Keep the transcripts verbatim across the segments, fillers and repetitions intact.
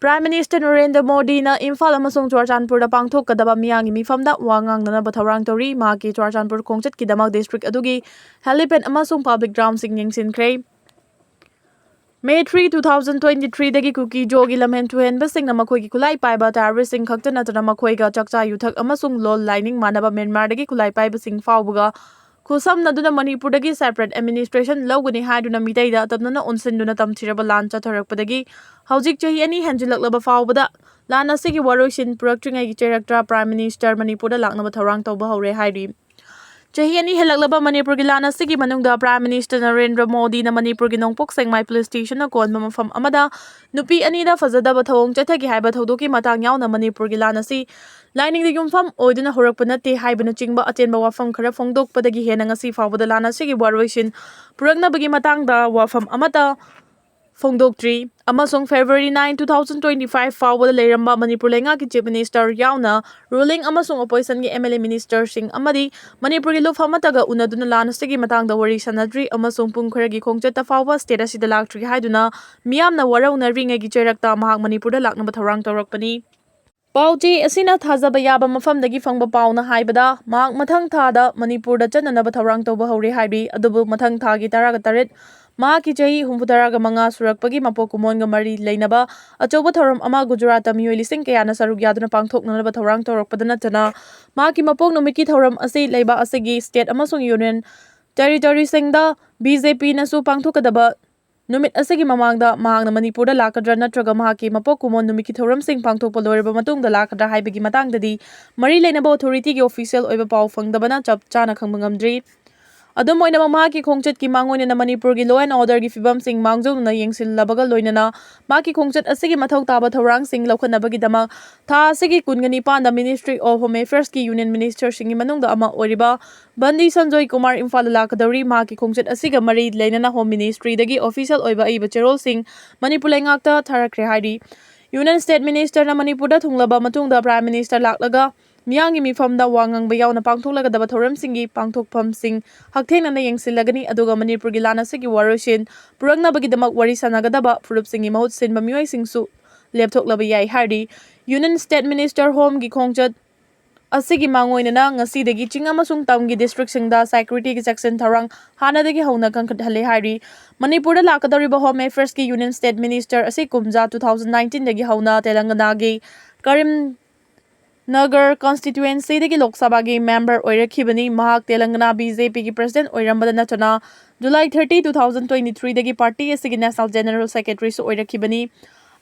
Prime Minister Narendra ꯃꯣꯗꯤꯅ ꯏꯝꯐꯥꯜ ꯑꯃꯁꯨꯡ ꯆꯨꯔꯆꯥꯟꯄꯨꯔꯗ ꯄꯥꯡꯊꯣꯛꯀꯗꯕ ꯃꯤꯌꯥꯝꯒꯤ ꯃꯤꯐꯝꯗ ꯋꯥ ꯉꯥꯡꯅꯅꯕ ꯊꯧꯔꯥꯡ ꯇꯧꯔꯤ꯫ ꯃꯍꯥꯛꯀꯤ ꯆꯨꯔꯆꯥꯟꯄꯨꯔ ꯈꯣꯡꯆꯠꯀꯤꯗꯃꯛ district ꯑꯗꯨꯒꯤ helipad ꯑꯃꯁꯨꯡ public groundꯁꯤꯡ ꯌꯦꯡꯁꯤꯟꯈ꯭ꯔꯦ꯫ May three, two thousand twenty-threeꯗꯒꯤ ꯀꯨꯀꯤ-ꯖꯣꯒꯤ ꯂꯝꯍꯦꯟ ꯇꯨꯍꯦꯟꯕꯁꯤꯡꯅ ꯃꯈꯣꯏꯒꯤ ꯈꯨꯠꯂꯥꯏ ꯄꯥꯏꯕ terroristꯁꯤꯡ ꯈꯛꯇ ꯅꯠꯇꯅ ꯃꯈꯣꯏꯒ ꯆꯥꯛꯆꯥ ꯌꯨꯊꯛ ꯑꯃꯁꯨꯡ ꯂꯣꯜ ꯂꯥꯏꯅꯤꯡ ꯃꯥꯟꯅꯕ ꯃ꯭ꯌꯥꯟꯃꯥꯔꯗꯒꯤ ꯈꯨꯠꯂꯥꯏ ꯄꯥꯏꯕꯁꯤꯡ ꯐꯥꯎꯕꯒ ꯈꯨꯠꯁꯝꯅꯗꯨꯅ ꯃꯅꯤꯄꯨꯔꯗꯒꯤ separate administration ꯂꯧꯒꯅꯤ ꯍꯥꯏꯗꯨꯅ ꯃꯤꯇꯩꯗ ꯇꯝꯅꯅ ꯑꯣꯟꯁꯤꯟꯗꯨꯅ ꯇꯝꯊꯤꯔꯕ ꯂꯥꯟ ꯆꯠꯊꯔꯛꯄꯗꯒꯤ ꯍꯧꯖꯤꯛ ꯆꯍꯤ ꯑꯅꯤ ꯍꯦꯟꯖꯤꯜꯂꯛꯂꯕ ꯐꯥꯎꯕꯗ ꯂꯥꯟ ꯑꯁꯤꯒꯤ ꯋꯥꯔꯣꯏꯁꯤꯟ ꯄꯨꯔꯛꯇ꯭ꯔꯤꯉꯩꯒꯤ ꯆꯩꯔꯛꯇ Prime Minister ꯃꯅꯤꯄꯨꯔꯗ ꯂꯥꯛꯅꯕ ꯊꯧꯔꯥꯡ ꯇꯧꯕ ꯍꯧꯔꯦ ꯍꯥꯏꯔꯤ꯫ ꯆꯍꯤ ꯑꯅꯤ ꯍꯦꯜꯂꯛꯂꯕ ꯃꯅꯤꯄꯨꯔꯒꯤ ꯂꯥꯟ ꯑꯁꯤꯒꯤ ꯃꯅꯨꯡꯗ Prime Minister ꯅꯔꯦꯟꯗ꯭ꯔ ꯃꯣꯗꯤꯅ ꯃꯅꯤꯄꯨꯔꯒꯤ ꯅꯣꯡꯄꯣꯛ ꯁꯦꯛꯃꯥꯏ police stationꯅ ꯀꯣꯟꯕ ꯃꯐꯝ ꯑꯃꯗ ꯅꯨꯄꯤ ꯑꯅꯤꯗ ꯐꯖꯗꯕ ꯊꯧꯑꯣꯡ ꯆꯠꯊꯈꯤ ꯍꯥꯏꯕ ꯊꯧꯗꯣꯛꯀꯤ ꯃꯇꯥꯡ ꯌꯥꯎꯅ ꯃꯅꯤꯄꯨꯔꯒꯤ ꯂꯥꯟ ꯑꯁꯤ ꯂꯥꯏꯅꯤꯡꯗ ꯌꯨꯝꯐꯝ ꯑꯣꯏꯗꯨꯅ ꯍꯧꯔꯛꯄ ꯅꯠꯇꯦ ꯍꯥꯏꯕꯅꯆꯤꯡꯕ ꯑꯇꯦꯟꯕ ꯋꯥꯐꯝ ꯈꯔ ꯐꯣꯡꯗꯣꯛꯄꯗꯒꯤ ꯍꯦꯟꯅ ꯉꯁꯤ ꯐꯥꯎꯕꯗ ꯂꯥꯟ ꯑꯁꯤꯒꯤ ꯋꯥꯔꯣꯏꯁꯤꯟ ꯄꯨꯔꯛꯅꯕꯒꯤ ꯃꯇꯥꯡꯗ ꯋꯥꯐꯝ ꯑꯃꯠꯇ ꯐꯣꯡꯗꯣꯛꯇ꯭ꯔꯤ ꯑꯃꯁꯨꯡ February nine, two thousand twenty-five ꯐꯥꯎꯕꯗ ꯂꯩꯔꯝꯕ ꯃꯅꯤꯄꯨꯔ ꯂꯩꯉꯥꯛꯀꯤ Chief Minister ꯌꯥꯎꯅ ruling ꯑꯃꯁꯨꯡ oppositionꯒꯤ MLA ministerꯁꯤꯡ ꯑꯃꯗꯤ ꯃꯅꯤꯄꯨꯔꯒꯤ ꯂꯨꯞ ꯑꯃꯠꯇꯒ ꯎꯅꯗꯨꯅ ꯂꯥꯟ ꯑꯁꯤꯒꯤ ꯃꯇꯥꯡꯗ ꯋꯥꯔꯤ ꯁꯥꯟꯅꯗ꯭ꯔꯤ ꯑꯃꯁꯨꯡ ꯄꯨꯡ ꯈꯔꯒꯤ ꯈꯣꯡꯆꯠꯇ ꯐꯥꯎꯕ state ꯑꯁꯤꯗ ꯂꯥꯛꯇ꯭ꯔꯤ ꯍꯥꯏꯗꯨꯅ ꯃꯤꯌꯥꯝꯅ ꯋꯥꯔꯧꯅꯔꯤꯉꯩꯒꯤ ꯆꯩꯔꯛꯇ ꯃꯍꯥꯛ ꯃꯅꯤꯄꯨꯔꯗ ꯂꯥꯛꯅꯕ ꯊꯧꯔꯥꯡ ꯇꯧꯔꯛꯄꯅꯤ꯫ ꯄꯥꯎꯆꯦ ꯑꯁꯤꯅ ꯊꯥꯖꯕ ꯌꯥꯕ ꯃꯐꯝꯗꯒꯤ ꯐꯪꯕ ꯄꯥꯎꯅ ꯍꯥꯏꯕꯗ, ꯃꯍꯥꯛ ꯃꯊꯪ ꯊꯥꯗ ꯃꯅꯤꯄꯨꯔꯗ ꯆꯠꯅꯅꯕ ꯊꯧꯔꯥꯡ ꯇꯧꯕ ꯍꯧꯔꯦ ꯍꯥꯏꯔꯤ꯫ ꯑꯗꯨꯕꯨ ꯃꯊꯪ ꯊꯥꯒꯤ ꯇꯔꯥꯒ ꯇꯔꯦꯠ, ꯃꯍꯥꯛꯀꯤ ꯆꯍꯤ ꯍꯨꯝꯐꯨꯇꯔꯥꯒ ꯃꯉꯥ ꯁꯨꯔꯛꯄꯒꯤ ꯃꯄꯣꯛ ꯀꯨꯝꯑꯣꯟꯒ ꯃꯔꯤ ꯂꯩꯅꯕ ꯑꯆꯧꯕ ꯊꯧꯔꯝ ꯑꯃ ꯒꯨꯖꯔꯥꯠꯇ ꯃꯤꯑꯣꯏ ꯂꯤꯁꯤꯡ ꯀꯌꯥꯅ ꯁꯔꯨꯛ ꯌꯥꯗꯨꯅ ꯄꯥꯡꯊꯣꯛꯅꯅꯕ ꯊꯧꯔꯥꯡ ꯇꯧꯔꯛꯄꯗ ꯅꯠꯇꯅ, ꯃꯍꯥꯛꯀꯤ ꯃꯄꯣꯛ ꯅꯨꯃꯤꯠꯀꯤ ꯊꯧꯔꯝ ꯑꯁꯤ ꯂꯩꯕꯥꯛ ꯑꯁꯤꯒꯤ state ꯑꯃꯁꯨꯡ union territoryꯁꯤꯡꯗ BJPꯅꯁꯨ ꯄꯥꯡꯊꯣꯛꯀꯗꯕ ꯅꯨꯃꯤꯠ ꯑꯁꯤꯒꯤ ꯃꯃꯥꯡꯗ ꯃꯍꯥꯛꯅ ꯃꯅꯤꯄꯨꯔꯗ ꯂꯥꯛꯀꯗ꯭ꯔꯥ ꯅꯠꯇ꯭ꯔꯒ ꯃꯍꯥꯛꯀꯤ ꯃꯄꯣꯛ ꯀꯨꯝꯑꯣꯟ ꯅꯨꯃꯤꯠꯀꯤ ꯊꯧꯔꯝꯁꯤꯡ ꯄꯥꯡꯊꯣꯛꯄ ꯂꯣꯏꯔꯕ ꯃꯇꯨꯡꯗ ꯂꯥꯛꯀꯗ꯭ꯔꯥ ꯍꯥꯏꯕꯒꯤ ꯃꯇꯥꯡꯗꯗꯤ ꯃꯔꯤ ꯂꯩꯅꯕ authorityꯒꯤ official ꯑꯣꯏꯕ ꯄꯥꯎ ꯐꯪꯗꯕꯅ ꯆꯞ ꯆꯥꯅ ꯈꯪꯕ ꯉꯝꯗ꯭ꯔꯤ꯫ ꯑꯗꯨꯝ ꯑꯣꯏꯅꯃꯛ, ꯃꯍꯥꯛꯀꯤ ꯈꯣꯡꯆꯠꯀꯤ ꯃꯥꯡꯑꯣꯏꯅꯅ ꯃꯅꯤꯄꯨꯔꯒꯤ law and orderꯒꯤ ꯐꯤꯕꯝꯁꯤꯡ ꯃꯥꯡꯖꯧꯅꯅ ꯌꯦꯡꯁꯤꯜꯂꯕꯒ ꯂꯣꯏꯅꯅ ꯃꯍꯥꯛꯀꯤ ꯈꯣꯡꯆꯠ ꯑꯁꯤꯒꯤ ꯃꯊꯧ ꯇꯥꯕ ꯊꯧꯔꯥꯡꯁꯤꯡ ꯂꯧꯈꯠꯅꯕꯒꯤꯗꯃꯛ ꯊꯥ ꯑꯁꯤꯒꯤ ꯀꯨꯟꯒ ꯅꯤꯄꯥꯟꯗ Ministry of Home Affairsꯀꯤ union ministerꯁꯤꯡꯒꯤ ꯃꯅꯨꯡꯗ ꯑꯃ ꯑꯣꯏꯔꯤꯕ ꯕꯟꯗꯤ ꯁꯟꯖꯣꯏ ꯀꯨꯃꯥꯔ ꯏꯝꯐꯥꯜꯗ ꯂꯥꯛꯀꯗꯧꯔꯤ꯫ ꯃꯍꯥꯛꯀꯤ ꯈꯣꯡꯆꯠ ꯑꯁꯤꯒ ꯃꯔꯤ ꯂꯩꯅꯅ Home Ministryꯗꯒꯤ official ꯑꯣꯏꯕ ꯑꯏꯕ ꯆꯦꯔꯣꯜꯁꯤꯡ ꯃꯅꯤꯄꯨꯔ ꯂꯩꯉꯥꯛꯇ ꯊꯥꯔꯛꯈ꯭ꯔꯦ ꯍꯥꯏꯔꯤ꯫ Union State Ministerꯅ ꯃꯅꯤꯄꯨꯔꯗ ꯊꯨꯡꯂꯕ ꯃꯇꯨꯡꯗ Prime Minister ꯂꯥꯛꯂꯒ ꯃꯤꯌꯥꯝꯒꯤ ꯃꯤꯐꯝꯗ ꯋꯥ ꯉꯥꯡꯕ ꯌꯥꯎꯅ ꯄꯥꯡꯊꯣꯛꯂꯒꯗꯕ ꯊꯧꯔꯝꯁꯤꯡꯒꯤ ꯄꯥꯡꯊꯣꯛꯐꯝꯁꯤꯡ ꯍꯛꯊꯦꯡꯅꯅ ꯌꯦꯡꯁꯤꯜꯂꯒꯅꯤ, ꯑꯗꯨꯒ ꯃꯅꯤꯄꯨꯔꯒꯤ ꯂꯥꯟ ꯑꯁꯤꯒꯤ ꯋꯥꯔꯣꯏꯁꯤꯟ ꯄꯨꯔꯛꯅꯕꯒꯤꯗꯃꯛ ꯋꯥꯔꯤ ꯁꯥꯟꯅꯒꯗꯕ ꯐꯨꯔꯨꯞꯁꯤꯡꯒꯤ ꯃꯍꯨꯠ ꯁꯤꯟꯕ ꯃꯤꯑꯣꯏꯁꯤꯡꯁꯨ ꯂꯦꯞꯊꯣꯛꯂꯕ ꯌꯥꯏ ꯍꯥꯏꯔꯤ꯫ Union State Minister Homeꯒꯤ ꯈꯣꯡꯆꯠ ꯑꯁꯤꯒꯤ ꯃꯥꯡꯑꯣꯏꯅꯅ ꯉꯁꯤꯗꯒꯤ ꯆꯤꯡ ꯑꯃꯁꯨꯡ ꯇꯝꯒꯤ districtꯁꯤꯡꯗ securityꯒꯤ ꯆꯦꯛꯁꯤꯟ ꯊꯧꯔꯥꯡ ꯍꯥꯟꯅꯗꯒꯤ ꯍꯧꯅ ꯀꯟꯈꯠꯍꯜꯂꯦ ꯍꯥꯏꯔꯤ꯫ ꯃꯅꯤꯄꯨꯔꯗ ꯂꯥꯛꯀꯗꯧꯔꯤꯕ Home Affairsꯀꯤ Union State Minister ꯑꯁꯤ ꯀꯨꯝꯖꯥ two thousand nineteenꯗꯒꯤ ꯍꯧꯅ ꯇꯦꯂꯪꯒꯅꯥꯒꯤ ꯀꯔꯤꯝ ꯅꯒꯔ constituencyꯗꯒꯤ ꯂꯣꯛ ꯁꯚꯥꯒꯤ member ꯑꯣꯏꯔꯛꯈꯤꯕꯅꯤ꯫ ꯃꯍꯥꯛ ꯇꯦꯂꯪꯒꯅꯥ BJPꯒꯤ president ꯑꯣꯏꯔꯝꯕꯗ ꯅꯠꯇꯅ July thirty, two thousand twenty-threeꯗꯒꯤ party ꯑꯁꯤꯒꯤ national general secretaryꯁꯨ ꯑꯣꯏꯔꯛꯈꯤꯕꯅꯤ꯫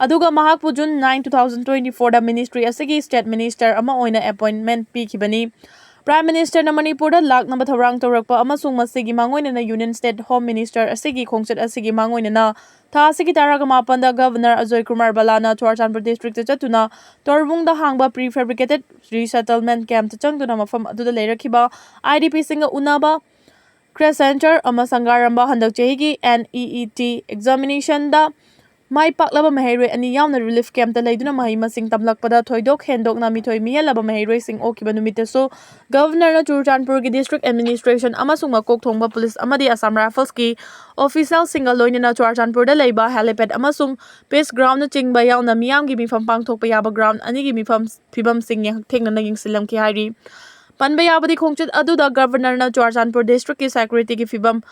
ꯑꯗꯨꯒ ꯃꯍꯥꯛꯄꯨ June nine, two thousand twenty-fourꯗ ministry ꯑꯁꯤꯒꯤ state minister ꯑꯃ ꯑꯣꯏꯅ appointment ꯄꯤꯈꯤꯕꯅꯤ꯫ Prime Ministerꯅ ꯃꯅꯤꯄꯨꯔꯗ ꯂꯥꯛꯅꯕ ꯊꯧꯔꯥꯡ ꯇꯧꯔꯛꯄ ꯑꯃꯁꯨꯡ ꯃꯁꯤꯒꯤ ꯃꯥꯡꯑꯣꯏꯅꯅ Union State Home Minister ꯑꯁꯤꯒꯤ ꯈꯣꯡꯆꯠ ꯑꯁꯤꯒꯤ ꯃꯥꯡꯑꯣꯏꯅꯅ ꯊꯥ ꯑꯁꯤꯒꯤ ꯇꯔꯥꯒ ꯃꯥꯄꯟꯗ Governor ꯑꯖꯣꯏ ꯀꯨꯃꯥꯔ ꯕꯂꯥꯅ ꯆꯨꯔꯆꯥꯟꯄꯨꯔ districtꯇ ꯆꯠꯇꯨꯅ ꯇꯣꯔꯕꯨꯡꯗ ꯍꯥꯡꯕ prefabricated resettlement campꯇ ꯆꯪꯗꯨꯅ ꯃꯐꯝ ꯑꯗꯨꯗ ꯂꯩꯔꯛꯈꯤꯕ IDPꯁꯤꯡꯒ ꯎꯅꯕ, crash center ꯑꯃ ꯁꯪꯒꯥꯔꯝꯕ ꯍꯟꯗꯛ ꯆꯍꯤꯒꯤ NEET examinationꯗ ꯃꯥꯏ ꯄꯥꯛꯂꯕ ꯃꯍꯩꯔꯣꯏ ꯑꯅꯤ ꯌꯥꯎꯅ relief campꯇ ꯂꯩꯗꯨꯅ ꯃꯍꯩ ꯃꯁꯤꯡ ꯇꯝꯂꯛꯄꯗ ꯊꯣꯏꯗꯣꯛ ꯍꯦꯟꯗꯣꯛꯅ ꯃꯤꯊꯣꯏ ꯃꯤꯍꯦꯜꯂꯕ ꯃꯍꯩꯔꯣꯏꯁꯤꯡ ꯑꯣꯛꯈꯤꯕ ꯅꯨꯃꯤꯠꯇꯁꯨ Governorꯅ ꯆꯨꯔꯆꯥꯟꯄꯨꯔꯒꯤ district administration ꯑꯃꯁꯨꯡ ꯃꯀꯣꯛ ꯊꯣꯡꯕ police ꯑꯃꯗꯤ Assam Riflesꯀꯤ officialꯁꯤꯡꯒ ꯂꯣꯏꯅꯅ ꯆꯨꯔꯆꯥꯟꯄꯨꯔꯗ ꯂꯩꯕ helipad ꯑꯃꯁꯨꯡ peace groundꯅꯆꯤꯡꯕ ꯌꯥꯎꯅ ꯃꯤꯌꯥꯝꯒꯤ ꯃꯤꯐꯝ ꯄꯥꯡꯊꯣꯛꯄ ꯌꯥꯕ ground ꯑꯅꯤꯒꯤ ꯃꯤꯐꯝ, ꯐꯤꯕꯝꯁꯤꯡ ꯌꯦꯡ-, ꯊꯦꯡꯅꯅ ꯌꯦꯡꯁꯤꯜꯂꯝꯈꯤ ꯍꯥꯏꯔꯤ꯫ ꯄꯟꯕ ꯌꯥꯕꯗꯤ, ꯈꯣꯡꯆꯠ ꯑꯗꯨꯗ Governorꯅ ꯆꯨꯔꯆꯥꯟꯄꯨꯔ districtꯀꯤ securityꯒꯤ ꯐꯤꯕꯝ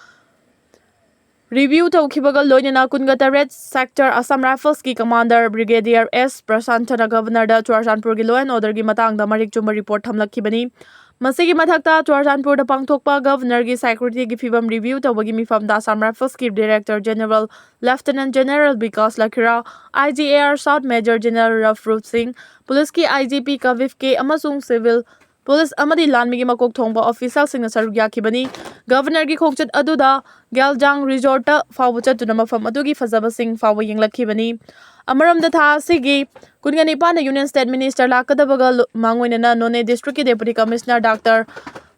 review ꯇꯧꯈꯤꯕꯒ ꯂꯣꯏꯅꯅ ꯀꯨꯟꯒ ꯇꯔꯦꯠ sector Assam Riflesꯀꯤ commander Brigadier S ꯄ꯭ꯔꯁꯥꯟꯊꯅ Governorꯗ ꯆꯨꯔꯆꯥꯟꯄꯨꯔꯒꯤ law and orderꯒꯤ ꯃꯇꯥꯡꯗ ꯃꯔꯤꯛ ꯆꯨꯝꯕ report ꯊꯝꯂꯛꯈꯤꯕꯅꯤ꯫ ꯃꯁꯤꯒꯤ ꯃꯊꯛꯇ, ꯆꯨꯔꯆꯥꯟꯄꯨꯔꯗ ꯄꯥꯡꯊꯣꯛꯄ Governorꯒꯤ securityꯒꯤ ꯐꯤꯕꯝ review ꯇꯧꯕꯒꯤ ꯃꯤꯐꯝꯗ Assam Riflesꯀꯤ Director General Lieutenant General Vikas ꯂꯈꯤꯔꯥ, IGAR South Major General ꯔꯐꯔꯨꯞ ꯁꯤꯡ, policeꯀꯤ IGP ꯀꯕꯤꯞ ꯀꯦ ꯑꯃꯁꯨꯡ civil police ꯑꯃꯗꯤ ꯂꯥꯟꯃꯤꯒꯤ ꯃꯀꯣꯛ ꯊꯣꯡꯕ officialꯁꯤꯡꯅ ꯁꯔꯨꯛ ꯌꯥꯈꯤꯕꯅꯤ꯫ Governorꯒꯤ ꯈꯣꯡꯆꯠ ꯑꯗꯨꯗ ꯒ꯭ꯌꯥꯜꯖꯥꯡ resortꯇ ꯐꯥꯎꯕ ꯆꯠꯇꯨꯅ ꯃꯐꯝ ꯑꯗꯨꯒꯤ ꯐꯖꯕꯁꯤꯡ ꯐꯥꯎꯕ ꯌꯦꯡꯂꯛꯈꯤꯕꯅꯤ꯫ ꯑꯃꯔꯣꯝꯗ, ꯊꯥ ꯑꯁꯤꯒꯤ ꯀꯨꯟꯒ ꯅꯤꯄꯥꯟꯗ Union State Minister ꯂꯥꯛꯀꯗꯕꯒ ꯂꯣ-, ꯃꯥꯡꯑꯣꯏꯅꯅ None Districtꯀꯤ Deputy Commissioner Doctor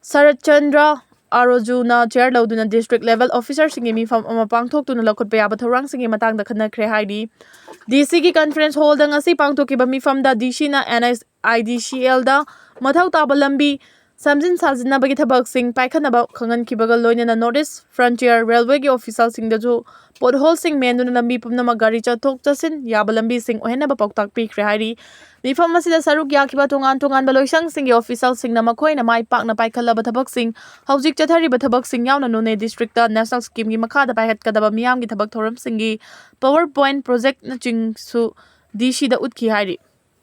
Saratchandra ꯑꯥꯔꯣꯖꯨꯅ chair ꯂꯧꯗꯨꯅ district level officerꯁꯤꯡꯒꯤ ꯃꯤꯐꯝ ꯑꯃ ꯄꯥꯡꯊꯣꯛꯇꯨꯅ ꯂꯧꯈꯠꯄ ꯌꯥꯕ ꯊꯧꯔꯥꯡꯁꯤꯡꯒꯤ ꯃꯇꯥꯡꯗ ꯈꯟꯅꯈ꯭ꯔꯦ ꯍꯥꯏꯔꯤ꯫ DCꯒꯤ conference hallꯗ ꯉꯁꯤ ꯄꯥꯡꯊꯣꯛꯈꯤꯕ ꯃꯤꯐꯝꯗ DCꯅ NHIDCLꯗ ꯃꯊꯧ ꯇꯥꯕ ꯂꯝꯕꯤ ꯁꯦꯝꯖꯤꯟ ꯁꯥꯖꯤꯟꯅꯕꯒꯤ ꯊꯕꯛꯁꯤꯡ ꯄꯥꯏꯈꯠꯅꯕ ꯈꯪꯍꯟꯈꯤꯕꯒ ꯂꯣꯏꯅꯅ North East Frontier Railwayꯒꯤ officialꯁꯤꯡꯗꯁꯨ potholeꯁꯤꯡ ꯃꯦꯟꯗꯨꯅ ꯂꯝꯕꯤ ꯄꯨꯝꯅꯃꯛ ꯒꯥꯔꯤ ꯆꯠꯊꯣꯛ ꯆꯠꯁꯤꯟ ꯌꯥꯕ ꯂꯝꯕꯤꯁꯤꯡ ꯑꯣꯏꯍꯟꯅꯕ ꯄꯥꯎꯇꯥꯛ ꯄꯤꯈ꯭ꯔꯦ ꯍꯥꯏꯔꯤ꯫ ꯃꯤꯐꯝ ꯑꯁꯤꯗ ꯁꯔꯨꯛ ꯌꯥꯈꯤꯕ ꯇꯣꯉꯥꯟ ꯇꯣꯉꯥꯟꯕ ꯂꯣꯏꯁꯪꯁꯤꯡꯒꯤ officialꯁꯤꯡꯅ ꯃꯈꯣꯏꯅ ꯃꯥꯏ ꯄꯥꯛꯅ ꯄꯥꯏꯈꯠꯂꯕ ꯊꯕꯛꯁꯤꯡ, ꯍꯧꯖꯤꯛ ꯆꯠꯊꯔꯤꯕ ꯊꯕꯛꯁꯤꯡ ꯌꯥꯎꯅ Noney districtꯇ national schemeꯒꯤ ꯃꯈꯥꯗ ꯄꯥꯏꯈꯠꯀꯗꯕ ꯃꯤꯌꯥꯝꯒꯤ ꯊꯕꯛ ꯊꯧꯔꯝꯁꯤꯡꯒꯤ PowerPoint projectꯅꯆꯤꯡꯁꯨ DCꯗ ꯎꯠꯈꯤ ꯍꯥꯏꯔꯤ꯫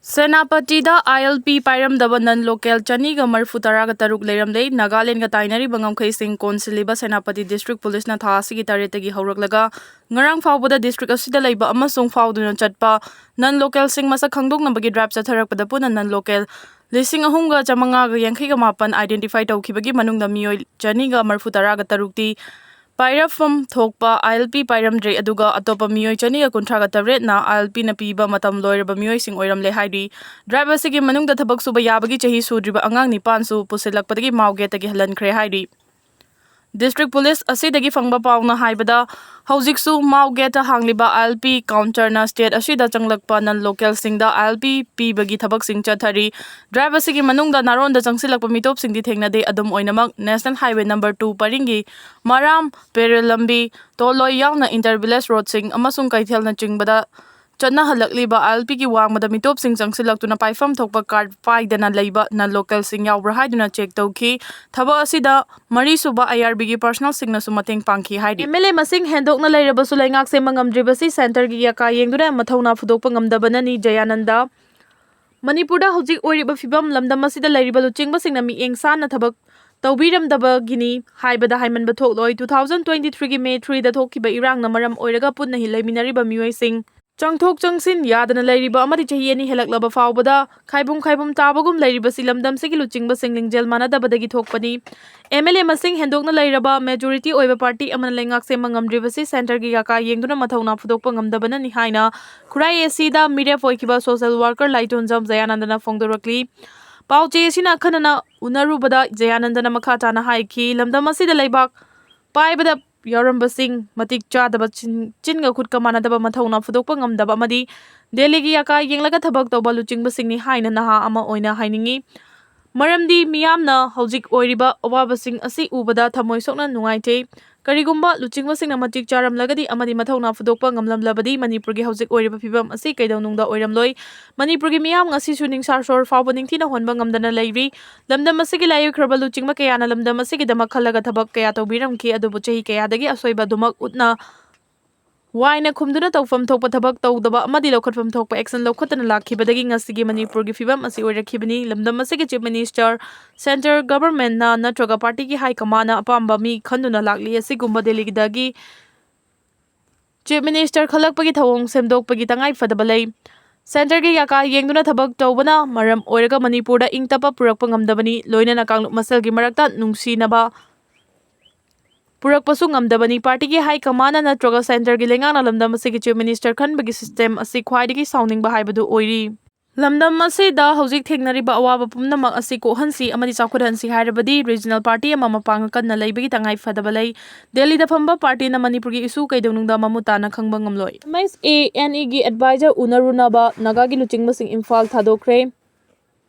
ꯁꯦꯅꯥꯄꯇꯤꯗ ILP ꯄꯥꯏꯔꯝꯗꯕ non local ꯆꯅꯤꯒ ꯃꯔꯤꯐꯨ ꯇꯔꯥꯒ ꯇꯔꯨꯛ ꯂꯩꯔꯝꯂꯦ꯫ ꯅꯥꯒꯥꯂꯦꯟꯗꯒ ꯇꯥꯏꯅꯔꯤꯕ ꯉꯝꯈꯩꯁꯤꯡ ꯀꯣꯟꯁꯤꯜꯂꯤꯕ ꯁꯦꯅꯥꯄꯇꯤ district policeꯅ ꯊꯥ ꯑꯁꯤꯒꯤ ꯇꯔꯦꯠꯇꯒꯤ ꯍꯧꯔꯛꯂꯒ ꯉꯔꯥꯡ ꯐꯥꯎꯕꯗ district ꯑꯁꯤꯗ ꯂꯩꯕ ꯑꯃꯁꯨꯡ ꯐꯥꯎꯗꯨꯅ ꯆꯠꯄ non localꯁꯤꯡ ꯃꯁꯛ ꯈꯪꯗꯣꯛꯅꯕꯒꯤ drive ꯆꯠꯊꯔꯛꯄꯗ ꯄꯨꯟꯅ non local ꯂꯤꯁꯤꯡ ꯑꯍꯨꯝꯒ ꯆꯥꯃꯉꯥꯒ ꯌꯥꯡꯈꯩꯒ ꯃꯥꯄꯟ identify ꯇꯧꯈꯤꯕꯒꯤ ꯃꯅꯨꯡꯗ ꯃꯤꯑꯣꯏ ꯆꯅꯤꯒ ꯃꯔꯤꯐꯨ ꯇꯔꯥꯒ ꯇꯔꯨꯛꯇꯤ ꯄꯥꯏꯔꯛꯐꯝ ꯊꯣꯛꯄ ILP ꯄꯥꯏꯔꯝꯗ꯭ꯔꯦ, ꯑꯗꯨꯒ ꯑꯇꯣꯞꯄ ꯃꯤꯑꯣꯏ ꯆꯅꯤꯒ ꯀꯨꯟꯊ꯭ꯔꯥꯒ ꯇꯔꯦꯠꯅ ILPꯅ ꯄꯤꯕ ꯃꯇꯝ ꯂꯣꯏꯔꯕ ꯃꯤꯑꯣꯏꯁꯤꯡ ꯑꯣꯏꯔꯝꯂꯦ ꯍꯥꯏꯔꯤ꯫ Drive ꯑꯁꯤꯒꯤ ꯃꯅꯨꯡꯗ ꯊꯕꯛ ꯁꯨꯕ ꯌꯥꯕꯒꯤ ꯆꯍꯤ ꯁꯨꯗ꯭ꯔꯤꯕ ꯑꯉꯥꯡ ꯅꯤꯄꯥꯟꯁꯨ ꯄꯨꯁꯤꯜꯂꯛꯄꯗꯒꯤ ꯃꯥꯎ gateꯇꯒꯤ ꯍꯜꯍꯟꯈ꯭ꯔꯦ ꯍꯥꯏꯔꯤ꯫ District police ꯑꯁꯤꯗꯒꯤ ꯐꯪꯕ ꯄꯥꯎꯅ ꯍꯥꯏꯕꯗ, ꯍꯧꯖꯤꯛꯁꯨ ꯃꯥꯎ gateꯇ ꯍꯥꯡꯂꯤꯕ ILP counterꯅ state ꯑꯁꯤꯗ ꯆꯪꯂꯛꯄ non localꯁꯤꯡꯗ ILP ꯄꯤꯕꯒꯤ ꯊꯕꯛꯁꯤꯡ ꯆꯠꯊꯔꯤ꯫ Drive ꯑꯁꯤꯒꯤ ꯃꯅꯨꯡꯗ ꯅꯥꯔꯣꯟꯗ ꯆꯪꯁꯤꯜꯂꯛꯄ ꯃꯤꯇꯣꯞꯁꯤꯡꯗꯤ ꯊꯦꯡꯅꯗꯦ꯫ ꯑꯗꯨꯝ ꯑꯣꯏꯅꯃꯛ, National Highway number two ꯄꯔꯤꯡꯒꯤ ꯃꯔꯥꯝ, ꯄꯦꯔꯦꯜ ꯂꯝꯕꯤ, ꯇꯣꯜꯂꯣꯏ ꯌꯥꯎꯅ inter village roadꯁꯤꯡ ꯑꯃꯁꯨꯡ ꯀꯩꯊꯦꯜꯅꯆꯤꯡꯕꯗ ꯆꯠꯅꯍꯜꯂꯛꯂꯤꯕ ILPꯒꯤ ꯋꯥꯡꯃꯗ ꯃꯤꯇꯣꯞꯁꯤꯡ ꯆꯪꯁꯤꯜꯂꯛꯇꯨꯅ ꯄꯥꯏꯐꯝ ꯊꯣꯛꯄ card ꯄꯥꯏꯗꯅ ꯂꯩꯕ non localꯁꯤꯡ ꯌꯥꯎꯕ꯭ꯔꯥ ꯍꯥꯏꯗꯨꯅ check ꯇꯧꯈꯤ꯫ ꯊꯕꯛ ꯑꯁꯤꯗ ꯃꯔꯤꯁꯨꯕ IRBꯒꯤ personnelꯁꯤꯡꯅꯁꯨ ꯃꯇꯦꯡ ꯄꯥꯡꯈꯤ ꯍꯥꯏꯔꯤ꯫ MLA ꯃꯁꯤꯡ ꯍꯦꯟꯗꯣꯛꯅ ꯂꯩꯔꯕꯁꯨ ꯂꯩꯉꯥꯛ ꯁꯦꯝꯕ ꯉꯝꯗ꯭ꯔꯤꯕꯁꯤ centreꯒꯤ ꯌꯥꯀꯥ ꯌꯦꯡꯗꯨꯅ ꯃꯊꯧꯅꯥ ꯐꯨꯗꯣꯛꯄ ꯉꯝꯗꯕꯅꯅꯤ꯫ ꯖꯌꯥꯅꯟꯗ, ꯃꯅꯤꯄꯨꯔꯗ ꯍꯧꯖꯤꯛ ꯑꯣꯏꯔꯤꯕ ꯐꯤꯕꯝ, ꯂꯝꯗꯝ ꯑꯁꯤꯗ ꯂꯩꯔꯤꯕ ꯂꯨꯆꯤꯡꯕꯁꯤꯡꯅ ꯃꯤꯠꯌꯦꯡ ꯁꯥꯟꯅ ꯊꯕꯛ ꯇꯧꯕꯤꯔꯝꯗꯕꯒꯤꯅꯤ ꯍꯥꯏꯕꯗ ꯍꯥꯏꯃꯟꯕ ꯊꯣꯛꯂꯣꯏ꯫ Two thousand twenty-threeꯒꯤ May threeꯗ ꯊꯣꯛꯈꯤꯕ ꯏꯔꯥꯡꯅ ꯃꯔꯝ ꯑꯣꯏꯔꯒ ꯄꯨꯟꯅ ꯍꯤ-, ꯂꯩꯃꯤꯟꯅꯔꯤꯕ ꯃꯤꯑꯣꯏꯁꯤꯡ ꯆꯪꯊꯣꯛ ꯆꯪꯁꯤꯟ ꯌꯥꯗꯅ ꯂꯩꯔꯤꯕ ꯑꯃꯗꯤ ꯆꯍꯤ ꯑꯅꯤ ꯍꯦꯜꯂꯛꯂꯕ ꯐꯥꯎꯕꯗ ꯈꯥꯏꯕꯨꯝ ꯈꯥꯏꯕꯨꯝ ꯇꯥꯕꯒꯨꯝ ꯂꯩꯔꯤꯕꯁꯤ ꯂꯝꯗꯝꯁꯤꯒꯤ ꯂꯨꯆꯤꯡꯕꯁꯤꯡ ꯂꯤꯡꯖꯦꯜ ꯃꯥꯟꯅꯗꯕꯗꯒꯤ ꯊꯣꯛꯄꯅꯤ꯫ MLA ꯃꯁꯤꯡ ꯍꯦꯟꯗꯣꯛꯅ ꯂꯩꯔꯕ majority ꯑꯣꯏꯕ party ꯑꯃꯅ ꯂꯩꯉꯥꯛ ꯁꯦꯝꯕ ꯉꯝꯗ꯭ꯔꯤꯕꯁꯤ centreꯒꯤ ꯌꯥꯀꯥ ꯌꯦꯡꯗꯨꯅ ꯃꯊꯧꯅꯥ ꯐꯨꯗꯣꯛꯄ ꯉꯝꯗꯕꯅꯅꯤ ꯍꯥꯏꯅ ꯈꯨꯔꯥꯏ ACꯗ ꯃꯤꯔꯦꯞ ꯑꯣꯏꯈꯤꯕ social worker ꯂꯥꯏꯇꯣꯟꯖꯝ ꯖꯌꯥꯅꯟꯗꯅ ꯐꯣꯡꯗꯣꯔꯛꯂꯤ꯫ ꯄꯥꯎꯆꯦ ꯑꯁꯤꯅ ꯑꯈꯟꯅꯅ ꯎꯅꯔꯨꯕꯗ ꯖꯌꯥꯅꯟꯗꯅ ꯃꯈꯥ ꯇꯥꯅ ꯍꯥꯏꯈꯤ, ꯂꯝꯗꯝ ꯑꯁꯤꯗ ꯂꯩꯕꯥꯛ ꯄꯥꯏꯕꯗ ꯌꯥꯎꯔꯝꯕꯁꯤꯡ ꯃꯇꯤꯛ ꯆꯥꯗꯕ, ꯆꯤꯟ-, ꯆꯤꯟꯒ ꯈꯨꯠꯀ ꯃꯥꯟꯅꯗꯕ, ꯃꯊꯧꯅꯥ ꯐꯨꯗꯣꯛꯄ ꯉꯝꯗꯕ ꯑꯃꯗꯤ ꯗꯦꯜꯂꯤꯒꯤ ꯌꯥꯀꯥ ꯌꯦꯡꯂꯒ ꯊꯕꯛ ꯇꯧꯕ ꯂꯨꯆꯤꯡꯕꯁꯤꯡꯅꯤ ꯍꯥꯏꯅ ꯅꯍꯥ ꯑꯃ ꯑꯣꯏꯅ ꯍꯥꯏꯅꯤꯡꯏ꯫ ꯃꯔꯝꯗꯤ ꯃꯤꯌꯥꯝꯅ ꯍꯧꯖꯤꯛ ꯑꯣꯏꯔꯤꯕ ꯑꯋꯥꯕꯁꯤꯡ ꯑꯁꯤ ꯎꯕꯗ ꯊꯃꯣꯏ ꯁꯣꯛꯅ ꯅꯨꯡꯉꯥꯏꯇꯦ꯫ ꯀꯔꯤꯒꯨꯝꯕ ꯂꯨꯆꯤꯡꯕꯁꯤꯡꯅ ꯃꯇꯤꯛ ꯆꯥꯔꯝꯂꯒꯗꯤ ꯑꯃꯗꯤ ꯃꯊꯧꯅꯥ ꯐꯨꯗꯣꯛꯄ ꯉꯝꯂꯝꯂꯕꯗꯤ ꯃꯅꯤꯄꯨꯔꯒꯤ ꯍꯧꯖꯤꯛ ꯑꯣꯏꯔꯤꯕ ꯐꯤꯕꯝ ꯑꯁꯤ ꯀꯩꯗꯧꯅꯨꯡꯗ ꯑꯣꯏꯔꯝꯂꯣꯏ꯫ ꯃꯅꯤꯄꯨꯔꯒꯤ ꯃꯤꯌꯥꯝ ꯉꯁꯤꯁꯨ ꯅꯤꯡꯁꯥ ꯁꯣꯔ ꯐꯥꯎꯕ ꯅꯤꯡꯊꯤꯅ ꯍꯣꯟꯕ ꯉꯝꯗꯅ ꯂꯩꯔꯤ꯫ ꯂꯝꯗꯝ ꯑꯁꯤꯒꯤ ꯂꯥꯏꯑꯣꯏꯈ꯭ꯔꯕ ꯂꯨꯆꯤꯡꯕ ꯀꯌꯥꯅ ꯂꯝꯗꯝ ꯑꯁꯤꯒꯤꯗꯃꯛ ꯈꯜꯂꯒ ꯊꯕꯛ ꯀꯌꯥ ꯇꯧꯕꯤꯔꯝꯈꯤ, ꯑꯗꯨꯕꯨ ꯆꯍꯤ ꯀꯌꯥꯗꯒꯤ ꯑꯁꯣꯏꯕ ꯑꯗꯨꯃꯛ ꯎꯠꯅ ꯋꯥꯏꯅ ꯈꯨꯝꯗꯨꯅ ꯇꯧꯐꯝ ꯊꯣꯛꯄ ꯊꯕꯛ ꯇꯧꯗꯕ ꯑꯃꯗꯤ ꯂꯧꯈꯠꯐꯝ ꯊꯣꯛꯄ action ꯂꯧꯈꯠꯇꯅ ꯂꯥꯛꯈꯤꯕꯗꯒꯤ ꯉꯁꯤꯒꯤ ꯃꯅꯤꯄꯨꯔꯒꯤ ꯐꯤꯕꯝ ꯑꯁꯤ ꯑꯣꯏꯔꯛꯈꯤꯕꯅꯤ꯫ ꯂꯝꯗꯝ ꯑꯁꯤꯒꯤ Chief Minister, Centre Governmentꯅ ꯅꯠꯇ꯭ꯔꯒ partyꯒꯤ high commandꯅ ꯑꯄꯥꯝꯕ ꯃꯤ ꯈꯟꯗꯨꯅ ꯂꯥꯛꯂꯤ꯫ ꯑꯁꯤꯒꯨꯝꯕ ꯗꯦꯜꯂꯤꯗꯒꯤ Chief Minister ꯈꯜꯂꯛꯄꯒꯤ ꯊꯧꯑꯣꯡ ꯁꯦꯝꯗꯣꯛꯄꯒꯤ ꯇꯉꯥꯏ ꯐꯗꯕ ꯂꯩ꯫ Centreꯒꯤ ꯌꯥꯀꯥ ꯌꯦꯡꯗꯨꯅ ꯊꯕꯛ ꯇꯧꯕꯅ ꯃꯔꯝ ꯑꯣꯏꯔꯒ ꯃꯅꯤꯄꯨꯔꯗ ꯏꯪ ꯇꯞꯄ ꯄꯨꯔꯛꯄ ꯉꯝꯗꯕꯅꯤ, ꯂꯣꯏꯅꯅ ꯀꯥꯡꯂꯨꯞ ꯃꯁꯦꯜꯒꯤ ꯃꯔꯛꯇ ꯅꯨꯡꯁꯤꯅꯕ ꯄꯨꯔꯛꯄꯁꯨ ꯉꯝꯗꯕꯅꯤ꯫ Partyꯒꯤ high commandꯅ ꯅꯠꯇ꯭ꯔꯒ Centreꯒꯤ ꯂꯩꯉꯥꯛꯅ ꯂꯝꯗꯝ ꯑꯁꯤꯒꯤ Chief Minister ꯈꯟꯕꯒꯤ system ꯑꯁꯤ ꯈ꯭ꯋꯥꯏꯗꯒꯤ ꯁꯥꯎꯅꯤꯡꯕ ꯍꯥꯏꯕꯗꯨ ꯑꯣꯏꯔꯤ꯫ ꯂꯝꯗꯝ ꯑꯁꯤꯗ ꯍꯧꯖꯤꯛ ꯊꯦꯡꯅꯔꯤꯕ ꯑꯋꯥꯕ ꯄꯨꯝꯅꯃꯛ ꯑꯁꯤ ꯀꯣꯛꯍꯟꯁꯤ ꯑꯃꯗꯤ ꯆꯥꯎꯈꯠꯍꯟꯁꯤ ꯍꯥꯏꯔꯕꯗꯤ regional party ꯑꯃ ꯃꯄꯥꯡꯒꯜ ꯀꯟꯅ ꯂꯩꯕꯒꯤ ꯇꯉꯥꯏ ꯐꯗꯕ ꯂꯩ꯫ ꯗꯦꯜꯂꯤꯗ ꯐꯝꯕ partyꯅ ꯃꯅꯤꯄꯨꯔꯒꯤ issue ꯀꯩꯗꯧꯅꯨꯡꯗ ꯃꯃꯨꯠ ꯇꯥꯅ ꯈꯪꯕ ꯉꯝꯂꯣꯏ꯫ MSANEꯒꯤ advisor ꯎꯅꯔꯨꯅꯕ ꯅꯥꯒꯥꯒꯤ ꯂꯨꯆꯤꯡꯕꯁꯤꯡ ꯏꯝꯐꯥꯜ ꯊꯥꯗꯣꯛꯈ꯭ꯔꯦ꯫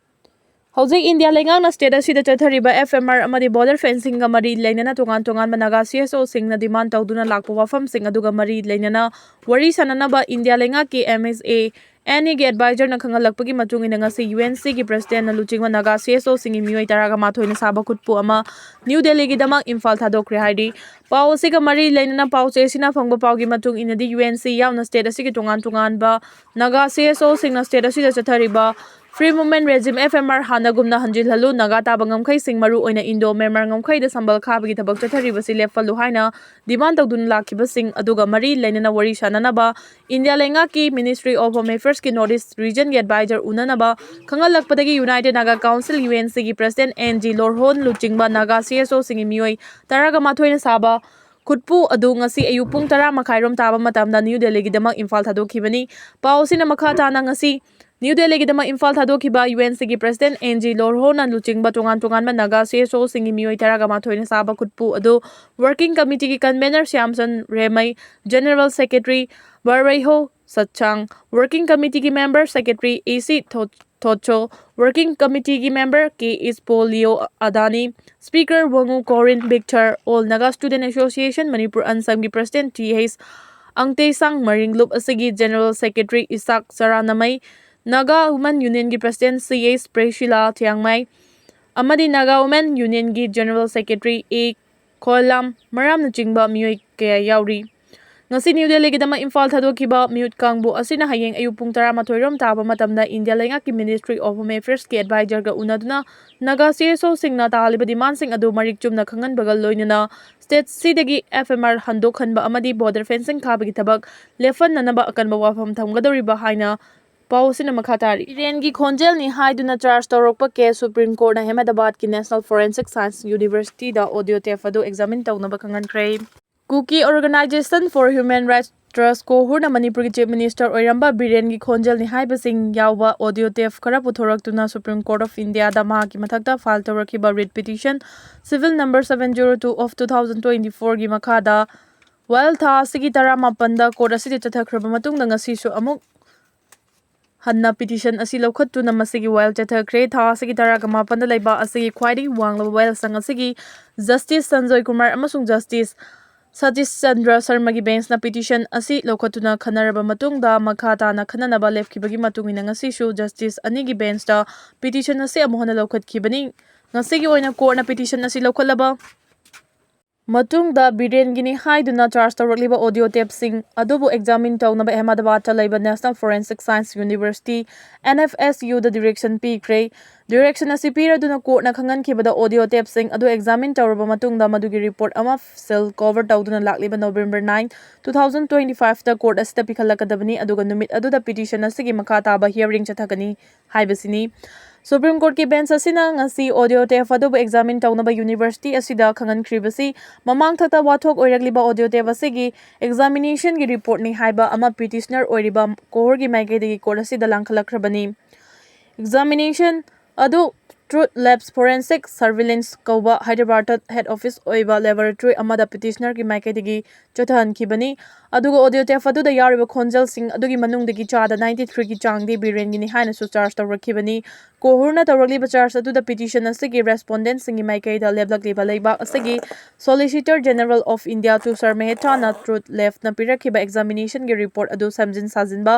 ꯍꯧꯖꯤꯛ ꯏꯟꯗꯤꯌꯥ ꯂꯩꯉꯥꯛꯅ state ꯑꯁꯤꯗ ꯆꯠꯊꯔꯤꯕ FMR ꯑꯃꯗꯤ border fencingꯒ ꯃꯔꯤ ꯂꯩꯅꯅ ꯇꯣꯉꯥꯟ ꯇꯣꯉꯥꯟꯕ ꯅꯥꯒꯥ CSOꯁꯤꯡꯅ demand ꯇꯧꯗꯨꯅ ꯂꯥꯛꯄ ꯋꯥꯐꯝꯁꯤꯡ ꯑꯗꯨꯒ ꯃꯔꯤ ꯂꯩꯅꯅ ꯋꯥꯔꯤ ꯁꯥꯅꯅꯕ ꯏꯟꯗꯤꯌꯥ ꯂꯩꯉꯥꯛꯀꯤ MSANEꯒꯤ advisorꯅ ꯈꯪꯍꯜꯂꯛꯄꯒꯤ ꯃꯇꯨꯡ ꯏꯟꯅ ꯉꯁꯤ UNCꯒꯤ presidentꯅ ꯂꯨꯆꯤꯡꯕ ꯅꯥꯒꯥ CSOꯁꯤꯡꯒꯤ ꯃꯤꯑꯣꯏ ꯇꯔꯥꯒ ꯃꯥꯊꯣꯏꯅ ꯁꯥꯕ ꯈꯨꯠꯄꯨ ꯑꯃ ꯅ꯭ꯌꯨ ꯗꯦꯜꯂꯤꯒꯤꯗꯃꯛ ꯏꯝꯐꯥꯜ ꯊꯥꯗꯣꯛꯈ꯭ꯔꯦ ꯍꯥꯏꯔꯤ꯫ ꯄꯥꯎ ꯑꯁꯤꯒ ꯃꯔꯤ ꯂꯩꯅꯅ ꯄꯥꯎ ꯆꯦ ꯑꯁꯤꯅ ꯐꯪꯕ ꯄꯥꯎꯒꯤ ꯃꯇꯨꯡ ꯏꯟꯅꯗꯤ UNC ꯌꯥꯎꯅ state ꯑꯁꯤꯒꯤ ꯇꯣꯉꯥꯟ ꯇꯣꯉꯥꯟꯕ ꯅꯥꯒꯥ CSOꯁꯤꯡꯅ state ꯑꯁꯤꯗ ꯆꯠꯊꯔꯤꯕ Free Movement Regime, FMR, ꯍꯥꯟꯅꯒꯨꯝꯅ ꯍꯟꯖꯤꯜꯍꯜꯂꯨ, ꯅꯥꯒꯥ ꯇꯥꯕ ꯉꯝꯈꯩꯁꯤꯡ, ꯃꯔꯨ ꯑꯣꯏꯅ Indo-Myanmar ꯉꯝꯈꯩꯗ ꯁꯝꯕꯜ ꯈꯥꯕꯒꯤ ꯊꯕꯛ ꯆꯠꯊꯔꯤꯕꯁꯤ ꯂꯦꯞꯍꯜꯂꯨ ꯍꯥꯏꯅ demand ꯇꯧꯗꯨꯅ ꯂꯥꯛꯈꯤꯕꯁꯤꯡ ꯑꯗꯨꯒ ꯃꯔꯤ ꯂꯩꯅꯅ ꯋꯥꯔꯤ ꯁꯥꯅꯅꯕ ꯏꯟꯗꯤꯌꯥ ꯂꯩꯉꯥꯛꯀꯤ Ministry of Home Affairsꯀꯤ North East Regionꯒꯤ advisor ꯎꯅꯅꯕ ꯈꯪꯍꯜꯂꯛꯄꯗꯒꯤ United Naga Council, UNCꯒꯤ president N G Lorhon ꯂꯨꯆꯤꯡꯕ ꯅꯥꯒꯥ CSOꯁꯤꯡꯒꯤ ꯃꯤꯑꯣꯏ ꯇꯔꯥꯒ ꯃꯥꯊꯣꯏꯅ ꯁꯥꯕ ꯈꯨꯠꯄꯨ ꯑꯗꯨ ꯉꯁꯤ ꯑꯌꯨꯛ ꯄꯨꯡ ꯇꯔꯥ ꯃꯈꯥꯏꯔꯣꯝ ꯇꯥꯕ ꯃꯇꯝꯗ ꯅ꯭ꯌꯨ ꯗꯦꯜꯂꯤꯒꯤꯗꯃꯛ ꯏꯝꯐꯥꯜ ꯊꯥꯗꯣꯛꯈꯤꯕꯅꯤ꯫ ꯄꯥꯎ ꯑꯁꯤꯅ ꯃꯈꯥ ꯇꯥꯅ ꯉꯁꯤ ꯅ꯭ꯌꯨ ꯗꯦꯜꯂꯤꯒꯤꯗꯃꯛ ꯏꯝꯐꯥꯜ ꯊꯥꯗꯣꯛꯈꯤꯕ UNCꯒꯤ president N G Lorhonꯅ ꯂꯨꯆꯤꯡꯕ ꯇꯣꯉꯥꯟ ꯇꯣꯉꯥꯟꯕ ꯅꯥꯒꯥ CSOꯁꯤꯡꯒꯤ ꯃꯤꯑꯣꯏ ꯇꯔꯥꯒ ꯃꯥꯊꯣꯏꯅ ꯁꯥꯕ ꯈꯨꯠꯄꯨ ꯑꯗꯨ working committeeꯒꯤ convener ꯁ꯭ꯌꯥꯝꯆꯟ ꯔꯦꯃꯩ, general secretary ꯕꯔꯋꯩꯍꯣ ꯁꯠꯁꯥꯡ, working committeeꯒꯤ member secretary A C ꯊꯣ-, Thotcho, Working Committee ꯒꯤ member K H Polio Adani, Speaker Wangu Corin Victor, All Naga Student Association Manipur Ansam ꯒꯤ President T H Angtesang, ꯃꯔꯤꯡꯂꯨꯞ ꯑꯁꯤꯒꯤ General Secretary Isak Charanamai, Naga Women Union ꯒꯤ President C H Preshila Thiangmai ꯑꯃꯗꯤ Naga Women Union ꯒꯤ General Secretary A Kholam ꯃꯔꯥꯝꯅꯆꯤꯡꯕ ꯃꯤꯑꯣꯏ ꯀꯌꯥ ꯌꯥꯎꯔꯤ꯫ ꯉꯁꯤ new ꯗꯦꯜꯂꯤꯒꯤꯗꯃꯛ ꯏꯝꯐꯥꯜ ꯊꯥꯗꯣꯛꯈꯤꯕ ꯃꯤꯍꯨꯠ ꯀꯥꯡꯕꯨ ꯑꯁꯤꯅ ꯍꯌꯦꯡ ꯑꯌꯨꯛ ꯄꯨꯡ ꯇꯔꯥꯃꯥꯊꯣꯏ ꯔꯣꯝ ꯇꯥꯕ ꯃꯇꯝꯗ ꯏꯟꯗꯤꯌꯥ ꯂꯩꯉꯥꯛꯀꯤ Ministry of Home Affairs ꯀꯤ advisor ꯒ ꯎꯅꯗꯨꯅ Naga C S O ꯁꯤꯡꯅ ꯇꯥꯍꯜꯂꯤꯕ demand ꯁꯤꯡ ꯑꯗꯨ ꯃꯔꯤꯛ ꯆꯨꯝꯅ ꯈꯪꯍꯟꯕꯒ ꯂꯣꯏꯅꯅ state C ꯗꯒꯤ F M R ꯍꯟꯗꯣꯛꯍꯟꯕ ꯑꯃꯗꯤ border fencing ꯈꯥꯕꯒꯤ ꯊꯕꯛ ꯂꯦꯞꯍꯟꯅꯅꯕ ꯑꯀꯟꯕ ꯋꯥꯐꯝ ꯊꯝꯒꯗꯧꯔꯤꯕ ꯍꯥꯏꯅ ꯄꯥꯎ ꯑꯁꯤꯅ ꯃꯈꯥ ꯇꯥꯔꯤ꯫ ꯕꯤꯔꯦꯟꯒꯤ ꯈꯣꯟꯖꯦꯜꯅꯤ ꯍꯥꯏꯗꯨꯅ charge ꯇꯧꯔꯛꯄ case Supreme Court ꯅ ꯑꯍꯃꯦꯗꯕꯥꯗꯀꯤ National Forensic Science University ꯗ audio tape ꯑꯗꯨ examine ꯇꯧꯅꯕ ꯈꯪꯍꯟꯈ꯭ꯔꯦ꯫ Kuki Organization for Human Rights Trust, ꯀꯣꯍꯨꯔꯅ ꯃꯅꯤꯄꯨꯔꯒꯤ Chief Minister ꯑꯣꯏꯔꯝꯕ ꯕꯤꯔꯦꯟꯒꯤ ꯈꯣꯟꯖꯦꯜꯅꯤ ꯍꯥꯏꯕꯁꯤꯡ ꯌꯥꯎꯕ audio tape ꯈꯔ ꯄꯨꯊꯣꯔꯛꯇꯨꯅ Supreme Court of India ꯗ ꯃꯍꯥꯛꯀꯤ ꯃꯊꯛꯇ file ꯇꯧꯔꯛꯈꯤꯕ writ petition civil number seven zero two of two thousand twenty-four ꯒꯤ ꯃꯈꯥꯗ, while ꯊꯥ ꯑꯁꯤꯒꯤ ꯇꯔꯥꯃꯥꯄꯟꯗ court ꯑꯁꯤꯗ ꯆꯠꯊꯈ꯭ꯔꯕ ꯃꯇꯨꯡꯗ, ꯉꯁꯤꯁꯨ ꯑꯃꯨꯛ ꯍꯟꯅ petition ꯑꯁꯤ ꯂꯧꯈꯠꯇꯨꯅ ꯃꯁꯤꯒꯤ while ꯆꯠꯊꯈ꯭ꯔꯦ꯫ ꯊꯥ ꯑꯁꯤꯒꯤ ꯇꯔꯥꯒ ꯃꯥꯄꯟꯗ ꯂꯩꯕ ꯑꯁꯤꯒꯤ ꯈ꯭ꯋꯥꯏꯗꯒꯤ ꯋꯥꯡꯂꯕ while ꯁꯪ ꯑꯁꯤꯒꯤ Justice Sanjoy Kumar ꯑꯃꯁꯨꯡ Justice Satish Chandra Sharma ꯒꯤ bench ꯅ petition ꯑꯁꯤ ꯂꯧꯈꯠꯇꯨꯅ ꯈꯟꯅꯔꯕ ꯃꯇꯨꯡꯗ, ꯃꯈꯥ ꯇꯥꯅ ꯈꯟꯅꯅꯕ ꯂꯦꯞꯈꯤꯕꯒꯤ ꯃꯇꯨꯡ ꯏꯟꯅ ꯉꯁꯤꯁꯨ justice ꯑꯅꯤꯒꯤ bench ꯇ petition ꯑꯁꯤ ꯑꯃꯨꯛ ꯍꯟꯅ ꯂꯧꯈꯠꯈꯤꯕꯅꯤ꯫ ꯉꯁꯤꯒꯤ ꯑꯣꯏꯅ court ꯅ petition ꯑꯁꯤ ꯂꯧꯈꯠꯂꯕ ꯃꯇꯨꯡꯗ, ꯕꯤꯔꯦꯟꯒꯤꯅꯤ ꯍꯥꯏꯗꯨꯅ charge ꯇꯧꯔꯛꯂꯤꯕ audio tape ꯁꯤꯡ ꯑꯗꯨꯕꯨ examine ꯇꯧꯅꯕ ꯑꯍꯃꯦꯗꯕꯥꯗꯇ ꯂꯩꯕ National Forensic Science University, N F S U ꯗ direction ꯄꯤꯈ꯭ꯔꯦ꯫ Direction ꯑꯁꯤ ꯄꯤꯔꯗꯨꯅ court ꯅ ꯈꯪꯍꯟꯈꯤꯕꯗ, audio tape ꯁꯤꯡ ꯑꯗꯨ examine ꯇꯧꯔꯕ ꯃꯇꯨꯡꯗ, ꯃꯗꯨꯒꯤ report ꯑꯃ seal cover ꯇꯧꯗꯨꯅ ꯂꯥꯛꯂꯤꯕ November nine, two thousand twenty-five ꯇ court ꯑꯁꯤꯗ ꯄꯤꯈꯠꯂꯛꯀꯗꯕꯅꯤ, ꯑꯗꯨꯒ ꯅꯨꯃꯤꯠ ꯑꯗꯨꯗ petition ꯑꯁꯤꯒꯤ ꯃꯈꯥ ꯇꯥꯕ hearing ꯆꯠꯊꯒꯅꯤ ꯍꯥꯏꯕꯁꯤꯅꯤ꯫ Supreme Court ꯀꯤ bench ꯑꯁꯤꯅ ꯉꯁꯤ audio tape ꯑꯗꯨꯕꯨ examine ꯇꯧꯅꯕ university ꯑꯁꯤꯗ ꯈꯪꯍꯟꯈ꯭ꯔꯤꯕꯁꯤ, ꯃꯃꯥꯡꯊꯛꯇ ꯋꯥꯊꯣꯛ ꯑꯣꯏꯔꯛꯂꯤꯕ audio tape ꯑꯁꯤꯒꯤ examination ꯒꯤ report ꯅꯤ ꯍꯥꯏꯕ ꯑꯃ petitioner ꯑꯣꯏꯔꯤꯕ ꯀꯣꯍꯨꯔꯒꯤ ꯃꯥꯏꯀꯩꯗꯒꯤ court ꯑꯁꯤꯗ ꯂꯥꯡꯈꯠꯂꯛꯈ꯭ꯔꯕꯅꯤ꯫ Examination ꯑꯗꯨ Truth Labs Forensic Surveillance ꯀꯧꯕ ꯍꯥꯏꯗ꯭ꯔꯕꯥꯗꯇ head office ꯑꯣꯏꯕ laboratory ꯑꯃꯗ petitionerꯒꯤ ꯃꯥꯏꯀꯩꯗꯒꯤ ꯆꯠꯊꯍꯟꯈꯤꯕꯅꯤ꯫ ꯑꯗꯨꯒ audio tape ꯑꯗꯨꯗ ꯌꯥꯎꯔꯤꯕ ꯈꯣꯟꯖꯦꯜꯁꯤꯡ ꯑꯗꯨꯒꯤ ꯃꯅꯨꯡꯗꯒꯤ ꯆꯥꯗ ninety-threeꯒꯤ ꯆꯥꯡꯗꯤ ꯕꯤꯔꯦꯟꯒꯤꯅꯤ ꯍꯥꯏꯅꯁꯨ charge ꯇꯧꯔꯛꯈꯤꯕꯅꯤ꯫ ꯀꯣꯍꯨꯔꯅ ꯇꯧꯔꯛꯂꯤꯕ charge ꯑꯗꯨꯗ petition ꯑꯁꯤꯒꯤ respondentꯁꯤꯡꯒꯤ ꯃꯥꯏꯀꯩꯗ ꯂꯦꯞꯂꯛꯂꯤꯕ ꯂꯩꯕꯥꯛ ꯑꯁꯤꯒꯤ Solicitor General of India ꯇꯨꯁꯥꯔ ꯃꯦꯍꯇꯥꯅ Truth Labꯅ ꯄꯤꯔꯛꯈꯤꯕ examinationꯒꯤ report ꯑꯗꯨ ꯁꯦꯝꯖꯤꯟ ꯁꯥꯖꯤꯟꯕ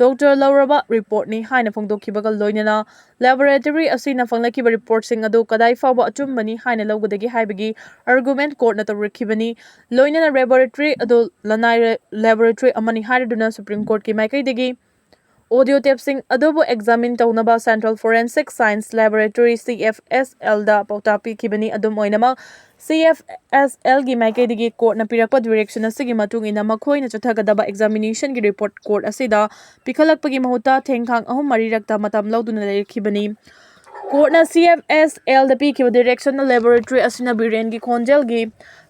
ꯗꯣꯛꯇꯔ ꯂꯧꯔꯕ reportꯅꯤ ꯍꯥꯏꯅ ꯐꯣꯡꯗꯣꯛꯈꯤꯕꯒ ꯂꯣꯏꯅꯅ laboratory ꯑꯁꯤꯅ ꯐꯪꯂꯛꯈꯤꯕ reportꯁꯤꯡ ꯑꯗꯨ ꯀꯗꯥꯏ ꯐꯥꯎꯕ ꯑꯆꯨꯝꯕꯅꯤ ꯍꯥꯏꯅ ꯂꯧꯒꯗꯒꯦ ꯍꯥꯏꯕꯒꯤ argument courtꯅ ꯇꯧꯔꯛꯈꯤꯕꯅꯤ꯫ ꯂꯣꯏꯅꯅ laboratory ꯑꯗꯨ ꯂꯅꯥꯏ laboratory ꯑꯃꯅꯤ ꯍꯥꯏꯔꯗꯨꯅ Supreme Courtꯀꯤ ꯃꯥꯏꯀꯩꯗꯒꯤ audio tapeꯁꯤꯡ ꯑꯗꯨꯕꯨ examine ꯇꯧꯅꯕ Central Forensic Science Laboratory, CFSLꯗ ꯄꯥꯎꯇꯥꯛ ꯄꯤꯈꯤꯕꯅꯤ꯫ ꯑꯗꯨꯝ ꯑꯣꯏꯅꯃꯛ, CFSLꯒꯤ ꯃꯥꯏꯀꯩꯗꯒꯤ courtꯅ ꯄꯤꯔꯛꯄ direction ꯑꯁꯤꯒꯤ ꯃꯇꯨꯡ ꯏꯟꯅ ꯃꯈꯣꯏꯅ ꯆꯠꯊꯒꯗꯕ examinationꯒꯤ report court ꯑꯁꯤꯗ ꯄꯤꯈꯠꯂꯛꯄꯒꯤ ꯃꯍꯨꯠꯇ ꯊꯦꯡꯈꯥꯡ ꯑꯍꯨꯝ ꯃꯔꯤꯔꯛꯇ ꯃꯇꯝ ꯂꯧꯗꯨꯅ ꯂꯩꯔꯛꯈꯤꯕꯅꯤ꯫ Courtꯅ CFSLꯗ ꯄꯤꯈꯤꯕ directionꯅ laboratory ꯑꯁꯤꯅ ꯕꯤꯔꯦꯟꯒꯤ ꯈꯣꯟꯖꯦꯜꯒꯤ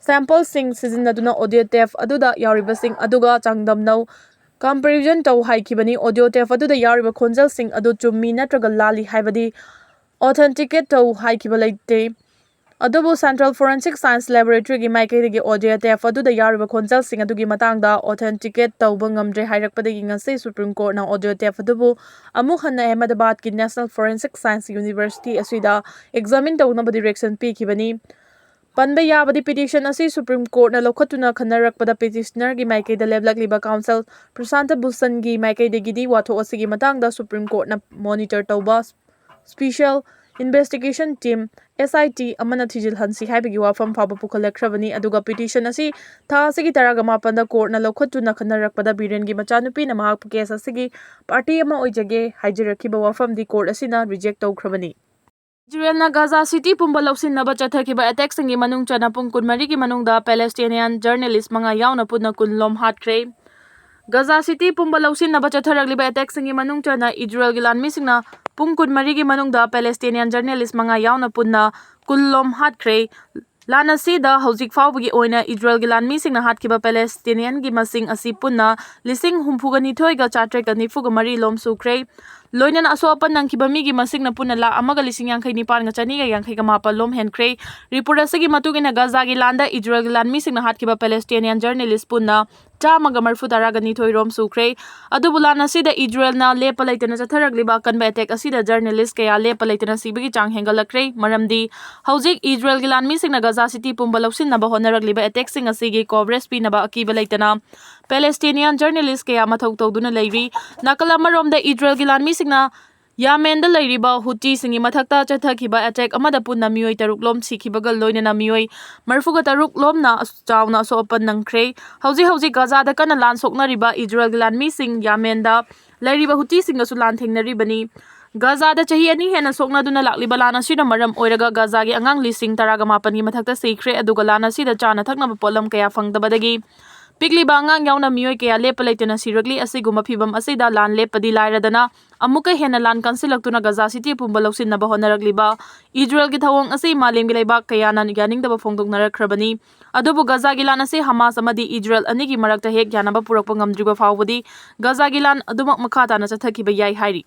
sampleꯁꯤꯡ ꯁꯤꯖꯤꯟꯅꯗꯨꯅ audio tape ꯑꯗꯨꯗ ꯌꯥꯎꯔꯤꯕꯁꯤꯡ ꯑꯗꯨꯒ ꯆꯥꯡꯗꯝꯅꯧ, comparison ꯇꯧ ꯍꯥꯏꯈꯤꯕꯅꯤ꯫ Audio tape ꯑꯗꯨꯗ ꯌꯥꯎꯔꯤꯕ ꯈꯣꯟꯖꯦꯜꯁꯤꯡ ꯑꯗꯨ ꯆꯨꯝꯃꯤ ꯅꯠꯇ꯭ꯔꯒ ꯂꯥꯜꯂꯤ ꯍꯥꯏꯕꯗꯤ authenticate ꯇꯧ ꯍꯥꯏꯈꯤꯕ ꯂꯩꯇꯦ꯫ ꯑꯗꯨꯕꯨ Central Forensic Science Laboratoryꯒꯤ ꯃꯥꯏꯀꯩꯗꯒꯤ audio tape ꯑꯗꯨꯗ ꯌꯥꯎꯔꯤꯕ ꯈꯣꯟꯖꯦꯜꯁꯤꯡ ꯑꯗꯨꯒꯤ ꯃꯇꯥꯡꯗ authenticate ꯇꯧꯕ ꯉꯝꯗ꯭ꯔꯦ ꯍꯥꯏꯔꯛꯄꯗꯒꯤ ꯉꯁꯤ Supreme Courtꯅ audio tape ꯑꯗꯨꯕꯨ ꯑꯃꯨꯛ ꯍꯟꯅ ꯑꯍꯃꯦꯗꯕꯥꯗꯀꯤ National Forensic Science University ꯑꯁꯤꯗ examine ꯇꯧꯅꯕ direction ꯄꯤꯈꯤꯕꯅꯤ꯫ ꯄꯟꯕ ꯌꯥꯕꯗꯤ, petition ꯑꯁꯤ Supreme Courtꯅ ꯂꯧꯈꯠꯇꯨꯅ ꯈꯟꯅꯔꯛꯄꯗ petitionerꯒꯤ ꯃꯥꯏꯀꯩꯗ ꯂꯦꯞꯂꯛꯂꯤꯕ counsel ꯄ꯭ꯔꯁꯥꯟꯇ ꯚꯨꯁꯟꯒꯤ ꯃꯥꯏꯀꯩꯗꯒꯤꯗꯤ ꯋꯥꯊꯣꯛ ꯑꯁꯤꯒꯤ ꯃꯇꯥꯡꯗ Supreme Courtꯅ monitor ꯇꯧꯕ Special Investigation Team, SIT, ꯑꯃꯅ ꯊꯤꯖꯤꯜꯍꯟꯁꯤ ꯍꯥꯏꯕꯒꯤ ꯋꯥꯐꯝ ꯐꯥꯎꯕ ꯄꯨꯈꯠꯂꯛꯈ꯭ꯔꯕꯅꯤ꯫ ꯑꯗꯨꯒ petition ꯑꯁꯤ ꯊꯥ ꯑꯁꯤꯒꯤ ꯇꯔꯥꯃꯥꯄꯟꯗ courtꯅ ꯂꯧꯈꯠꯇꯨꯅ ꯈꯟꯅꯔꯛꯄꯗ ꯕꯤꯔꯦꯟꯒꯤ ꯃꯆꯥꯅꯨꯄꯤꯅ ꯃꯍꯥꯛꯄꯨ case ꯑꯁꯤꯒꯤ party ꯑꯃ ꯑꯣꯏꯖꯒꯦ ꯍꯥꯏꯖꯔꯛꯈꯤꯕ ꯋꯥꯐꯝꯗꯤ court ꯑꯁꯤꯅ reject ꯇꯧꯈ꯭ꯔꯕꯅꯤ꯫ ꯏꯖꯔꯦꯜꯅ ꯒꯥꯖꯥ ꯁꯤꯇꯤ ꯄꯨꯝꯕ ꯂꯧꯁꯤꯟꯅꯕ ꯆꯠꯊꯈꯤꯕ attackꯁꯤꯡꯒꯤ ꯃꯅꯨꯡ ꯆꯟꯅ ꯄꯨꯡ ꯀꯨꯟꯃꯔꯤꯒꯤ ꯃꯅꯨꯡꯗ Palestinian journalist ꯃꯉꯥ ꯌꯥꯎꯅ ꯄꯨꯟꯅ ꯀꯨꯟ ꯂꯣꯝ ꯍꯥꯠꯈ꯭ꯔꯦ꯫ ꯒꯥꯖꯥ ꯁꯤꯇꯤ ꯄꯨꯝꯕ ꯂꯧꯁꯤꯟꯅꯕ ꯆꯠꯊꯔꯛꯂꯤꯕ attackꯁꯤꯡꯒꯤ ꯃꯅꯨꯡ ꯆꯟꯅ ꯏꯖꯔꯦꯜꯒꯤ ꯂꯥꯟꯃꯤꯁꯤꯡꯅ ꯄꯨꯡ ꯀꯨꯟꯃꯔꯤꯒꯤ ꯃꯅꯨꯡꯗ Palestinian journalist ꯃꯉꯥ ꯌꯥꯎꯅ ꯄꯨꯟꯅ ꯀꯨꯟ ꯂꯣꯝ ꯍꯥꯠꯈ꯭ꯔꯦ꯫ ꯂꯥꯟ ꯑꯁꯤꯗ ꯍꯧꯖꯤꯛ ꯐꯥꯎꯕꯒꯤ ꯑꯣꯏꯅ ꯏꯖꯔꯦꯜꯒꯤ ꯂꯥꯟꯃꯤꯁꯤꯡꯅ ꯍꯥꯠꯈꯤꯕ Palestinianꯒꯤ ꯃꯁꯤꯡ ꯑꯁꯤ ꯄꯨꯟꯅ ꯂꯤꯁꯤꯡ ꯍꯨꯝꯐꯨꯒ ꯅꯤꯊꯣꯏꯒ ꯆꯥꯇ꯭ꯔꯦꯠꯀ ꯅꯤꯐꯨꯒ ꯃꯔꯤ ꯂꯣꯝ ꯁꯨꯈ꯭ꯔꯦ꯫ ꯂꯣꯏꯅꯅ ꯑꯁꯣꯛ ꯑꯄꯟ ꯅꯪꯈꯤꯕ ꯃꯤꯒꯤ ꯃꯁꯤꯡꯅ ꯄꯨꯟꯅ ꯂꯥꯈ ꯑꯃꯒ ꯂꯤꯁꯤꯡ ꯌꯥꯡꯈꯩ ꯅꯤꯄꯥꯟꯒ ꯆꯅꯤꯒ ꯌꯥꯡꯈꯩꯒ ꯃꯥꯄꯜ ꯂꯣꯝ ꯍꯦꯟꯈ꯭ꯔꯦ꯫ ꯔꯤꯄꯣꯔꯠ ꯑꯁꯤꯒꯤ ꯃꯇꯨꯡ ꯏꯟꯅ ꯒꯥꯖꯥꯒꯤ ꯂꯥꯟꯗ ꯏꯖꯔꯦꯜꯒꯤ ꯂꯥꯟꯃꯤꯁꯤꯡꯅ ꯍꯥꯠꯈꯤꯕ ꯄꯦꯂꯦꯁꯇꯤꯅꯤꯌꯥꯟ ꯖꯔꯅꯦꯂꯤꯁ ꯄꯨꯟꯅ ꯆꯥꯝꯃꯒ ꯃꯔꯤꯐꯨ ꯇꯔꯥꯒ ꯅꯤꯊꯣꯏ ꯔꯣꯝ ꯁꯨꯈ꯭ꯔꯦ꯫ ꯑꯗꯨꯕꯨ ꯂꯥꯟ ꯑꯁꯤꯗ ꯏꯖꯔꯦꯜꯅ ꯂꯦꯞꯄ ꯂꯩꯇꯅ ꯆꯠꯊꯔꯛꯂꯤꯕ ꯑꯀꯟꯕ ꯑꯦꯇꯦꯛ ꯑꯁꯤꯗ ꯖꯔꯅꯦꯂꯤꯁ ꯀꯌꯥ ꯂꯦꯞꯄ ꯂꯩꯇꯅ ꯁꯤꯕꯒꯤ ꯆꯥꯡ ꯍꯦꯟꯒꯠꯂꯛꯈ꯭ꯔꯦ꯫ ꯃꯔꯝꯗꯤ ꯍꯧꯖꯤꯛ ꯏꯖꯔꯦꯜꯒꯤ ꯂꯥꯟꯃꯤꯁꯤꯡꯅ ꯒꯥꯖꯥ ꯁꯤꯇꯤ ꯄꯨꯝꯕ ꯂꯧꯁꯤꯟꯅꯕ ꯍꯣꯠꯅꯔꯛꯂꯤꯕ ꯑꯦꯇꯦꯛꯁꯤꯡ ꯑꯁꯤꯒꯤ ꯀꯣꯚꯔꯦꯖ ꯄꯤꯅꯕ ꯑꯀꯤꯕ ꯂꯩꯇꯅ ꯄꯦꯂꯦꯁꯇꯤꯅꯤꯌꯥꯟ ꯖꯔꯅꯦꯂꯤꯁ ꯀꯌꯥ ꯃꯊꯧ ꯇꯧꯗꯨꯅ ꯂꯩꯔꯤ꯫ ꯅꯥꯀꯜ ꯑꯃꯔꯣꯝꯗ ꯏꯖꯔꯦꯜꯒꯤ ꯂꯥꯟꯃꯤꯁꯤꯡꯅ ꯌꯥꯃꯦꯟꯗ ꯂꯩꯔꯤꯕ ꯍꯨꯇꯤꯁꯤꯡꯒꯤ ꯃꯊꯛꯇ ꯆꯠꯊꯈꯤꯕ ꯑꯦꯇꯦꯛ ꯑꯃꯗ ꯄꯨꯟꯅ ꯃꯤꯑꯣꯏ ꯇꯔꯨꯛ ꯂꯣꯝ ꯁꯤꯈꯤꯕꯒ ꯂꯣꯏꯅꯅ ꯃꯤꯑꯣꯏ ꯃꯔꯤꯐꯨꯒ ꯇꯔꯨꯛ ꯂꯣꯝꯅ ꯑꯁ-, ꯆꯥꯎꯅ ꯑꯁꯣꯛ ꯑꯄꯟ ꯅꯪꯈ꯭ꯔꯦ꯫ ꯍꯧꯖꯤꯛ ꯍꯧꯖꯤꯛ ꯒꯥꯖꯥꯗ ꯀꯟꯅ ꯂꯥꯟ ꯁꯣꯛꯅꯔꯤꯕ ꯏꯖꯔꯦꯜꯒꯤ ꯂꯥꯟꯃꯤꯁꯤꯡ ꯌꯥꯃꯦꯟꯗ ꯂꯩꯔꯤꯕ ꯍꯨꯇꯤꯁꯤꯡꯒꯁꯨ ꯂꯥꯟ ꯊꯦꯡꯅꯔꯤꯕꯅꯤ꯫ ꯒꯥꯖꯥꯗ ꯆꯍꯤ ꯑꯅꯤ ꯍꯦꯟꯅ ꯁꯣꯛꯅꯗꯨꯅ ꯂꯥꯛꯂꯤꯕ ꯂꯥꯟ ꯑꯁꯤꯅ ꯃꯔꯝ ꯑꯣꯏꯔꯒ ꯒꯥꯖꯥꯒꯤ ꯑꯉꯥꯡ ꯂꯤꯁꯤꯡ ꯇꯔꯥꯒ ꯃꯥꯄꯟꯒꯤ ꯃꯊꯛꯇ ꯁꯤꯈ꯭ꯔꯦ, ꯑꯗꯨꯒ ꯂꯥꯟ ꯑꯁꯤꯗ ꯆꯥꯅ ꯊꯛꯅꯕ ꯄꯣꯠꯂꯝ ꯀꯌꯥ ꯐꯪꯗꯕꯗꯒꯤ ꯄꯤꯛꯂꯤꯕ ꯑꯉꯥꯡ ꯌꯥꯎꯅ ꯃꯤꯑꯣꯏ ꯀꯌꯥ ꯂꯦꯞꯄ ꯂꯩꯇꯅ ꯁꯤꯔꯛꯂꯤ꯫ ꯑꯁꯤꯒꯨꯝꯕ ꯐꯤꯚꯝ ꯑꯁꯤꯗ ꯂꯥꯟ ꯂꯦꯞꯄꯗꯤ ꯂꯥꯏꯔꯗꯅ ꯑꯃꯨꯛꯀ ꯍꯦꯟꯅ ꯂꯥꯟ ꯀꯟꯁꯤꯜꯂꯛꯇꯨꯅ ꯒꯥꯖꯥ ꯁꯤꯇꯤ ꯄꯨꯝꯕ ꯂꯧꯁꯤꯟꯅꯕ ꯍꯣꯠꯅꯔꯛꯂꯤꯕ ꯏꯖꯔꯦꯜꯒꯤ ꯊꯧꯑꯣꯡ ꯑꯁꯤ ꯃꯥꯂꯦꯝꯒꯤ ꯂꯩꯕꯥꯛ ꯀꯌꯥꯅ ꯌꯥꯅꯤꯡꯗꯕ ꯐꯣꯡꯗꯣꯛꯅꯔꯛꯈ꯭ꯔꯕꯅꯤ꯫ ꯑꯗꯨꯕꯨ ꯒꯥꯖꯥꯒꯤ ꯂꯥꯟ ꯑꯁꯤ ꯍꯃꯥꯁ ꯑꯃꯗꯤ ꯏꯖꯔꯦꯜ ꯑꯅꯤꯒꯤ ꯃꯔꯛꯇ ꯍꯦꯛ ꯌꯥꯅꯕ ꯄꯨꯔꯛꯄ ꯉꯝꯗ꯭ꯔꯤꯕ ꯐꯥꯎꯕꯗꯤ ꯒꯥꯖꯥꯒꯤ ꯂꯥꯟ ꯑꯗꯨꯃꯛ ꯃꯈꯥ ꯇꯥꯅ ꯆꯠꯊꯈꯤꯕ ꯌꯥꯏ ꯍꯥꯏꯔꯤ꯫